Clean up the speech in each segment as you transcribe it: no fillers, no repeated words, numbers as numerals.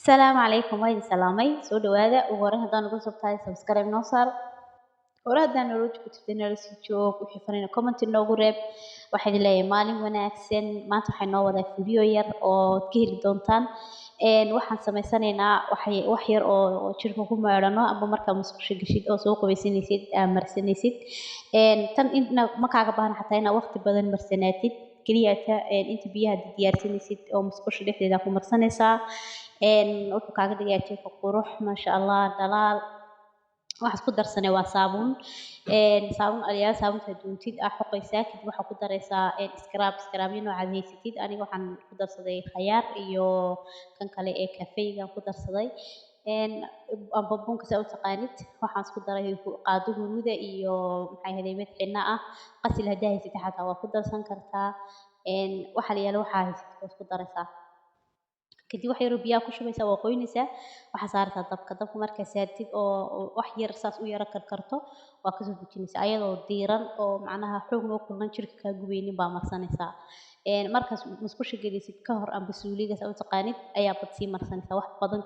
Asalaamu calaykum, waa idin salaamay. Soo dhawaada. Ugu horreyn, haddaan ugu cusub tahay, subscribe noo saar. Hore haddaan nolol joogtid, nala sii joog. Wixii farina comment noogu reeb. Waxaa idin leeyahay maalin wanaagsan. Maanta waxay noo wadaa video yar oo ka heli doontaan. Waxaan samaysanaynaa wax yar oo jirka ku maydhano ama markaa musqusha gashid oo soo qubaysanaysid aa marsanaysid. Tan inna ma kaaga baahna xataa inaad waqti badan marsanaatid. Keliya ta inta biyaha diyaarsanaysid oo musqusha dhexdeeda ku marsanaysaa. Wuxuu kaaga dhigayaa jirka qurux, maasha Allah, dhalaal. Waxaad ku darsanay waa saabuun. Saabuun aliyaal, saabuunta doontid aa xoqaysaa. Kadib waxaa ku daraysaa scrub, scrubyo noocaad haysatid. Aniga waxaan ku darsaday khayaar iyo kan kale ee kafeyga ku darsaday, amba bunka saa u taqaanid. Waxaan isku daray qaado huruuda iyo, maxay ahayd, mid xinna ah. Qasil haddaa haysatid xataa waa ku darsan kartaa. Waxa la yaalo waxaa haysatid waa isku daraysaa. Kadib wax yaroo biyaha ku shubaysaa, waa qoynaysaa. Waxaa saartaa dabka. Dabka markaa saartid oo wax yar saas u yara karkarto, waa kasoo dejinaysaa ayadoo diiran oo macnaha xoog noo kullan, jirka kaa gubaynin baa marsanaysaa. Markaas musqusha gelisid ka hor amba suuliga saa u taqaanid ayaa bad sii marsanaysaa. Wax badan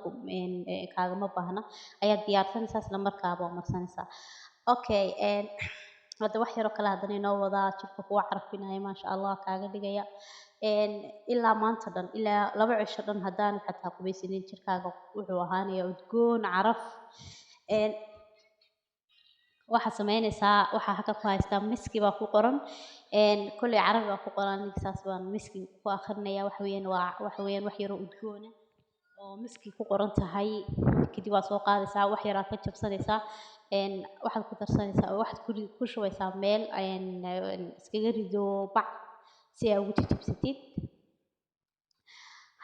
kaagama baahna. Ayaad diyaarsanaysaa, isla markaaba waa marsanaysaa. Okay, hadda wax yaroo kale haddana inoo wadaa, jirka kuwa carfinaya, maasha Allah, kaaga dhigaya. Ilaa maanta dhan, ilaa 2 cisho dhan haddaan xataa qubaysanin, jirkaaga wuxuu ahaanaya udgoon, caraf. Waxaad sameynaysaa, waxaa halka ku haystaa miski baa ku qoran. Kolley carabi baa ku qoran, aniga saas baan miski ku akrinaya. Waxa weeyaan waa waxa weeyaan wax yaroo udgoona oo miski ku qoran tahay. Kadib waad soo qaadaysaa, wax yar aad ka jabsanaysaa. Waxaad ku darsanaysaa oo waxaad ku shubaysaa meel, iskaga rido bac si aad ugu jajabsatid.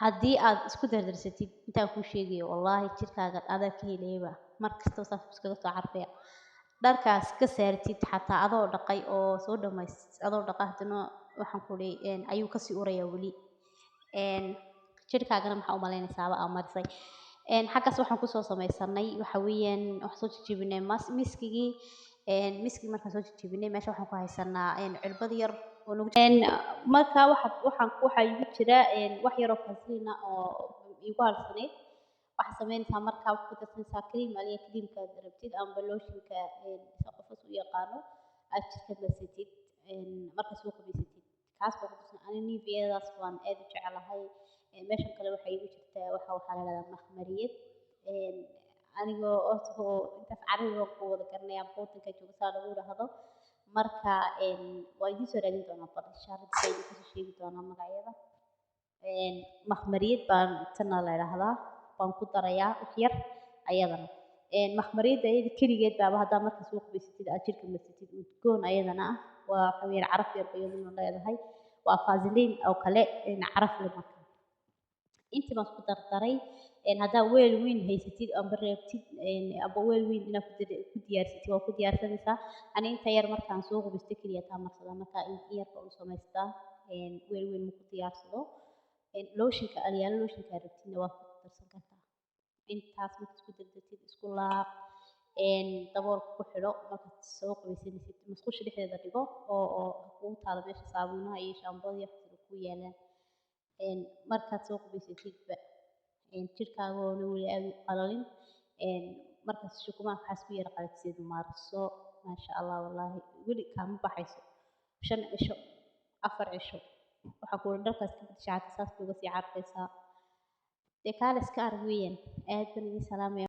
Haddii aad isku dardarsatid intaan kuu sheegayo, wallaahi jirkaaga adaa ka helayaba. Mar kastaba saas buu iskaga soo carfaya. Dharkaas ka saartid xataa adoo dhaqay oo soo dhamays, adoo dhaqa haddana, waxaan ku idhi, ayuu kasii uraya weli. Jirkaagana maxaa u malaynaysaaba aa marisay. Xaggaas waxaan kusoo samaysanay waxa weeyaan, waxaan soo jajabinay miskigii. Miskigi markaan soo jajabinay, meesha waxaan ku haysanaa cirbad yar oo nagu. Marka waxaa igu jira wax yaroo Vaseline ah oo igu harsanayd. Waxaad samaynaysaa markaa, waxaad ku darsanaysaa cream aliya, creamka aad rabtid amba lotionka sa qofkas u yaqaano aad jirka marsatid markaad soo qubaysatid. Kaas baa ku darsan. Ani Nivea-daas waan aad u jeclahay. Meeshan kale waxaa iigu jirta waxaa la yidhahdaa makhmariyad. Anigoo horta intaas carabi waan ku wada garanaya, waddanka jooga saa lagu dhahdo. Marka waa idiin soo raadin doonaa bal, insha Allah, dib baa idin kasoo sheegi doonaa magacyada. Makhmariyad baan tana la yidhaahdaa, baan ku darayaa wax yar ayadana. Makhmariyadda ayada keligeed baaba haddaa marka soo qubaysatid aad jirka marsatid udgoon ayadana ah. Waa waxa weeyaan caraf yar bay iyaduna leedahay. Waa Vaseline oo kale, caraf leh. Marka intii baan isku dardaray. Haddaa weel weyn haysatid amba reebtid amba weel weyn inaad ku diyaarsatid, waa ku diyaarsanaysaa. Ani inta yar markaan soo qubaysto keliya taa marsada. Marka in yar baan u samaystaa, weel weyn ma ku diyaarsado. Lotionka aliyaalo, lotionka rabtidna waa ku darsan kartaa. Intaas markaad isku dardartid, isku laaq, daboolka ku xidho. Markaad soo qubaysanaysid, musqusha dhexdeeda dhigo oo kugu taalo meesha saabuunaha iyo shaambada iyo waxaas ku yaalaan. Markaad soo qubaysatidba, jirkaaga oona weli aad u qalalin, markaad shukumaan waxaas ku yara qalajisid, marso. Maasha Allah, wallaahi weli kaama baxayso. 5 cisho, 4 cisho, waxaa kuuri dharkaas ka bedesha xataa saas bay uga sii carfaysaa. Dee kaale iska arag weeyaan. Aad baan idin salaamaya.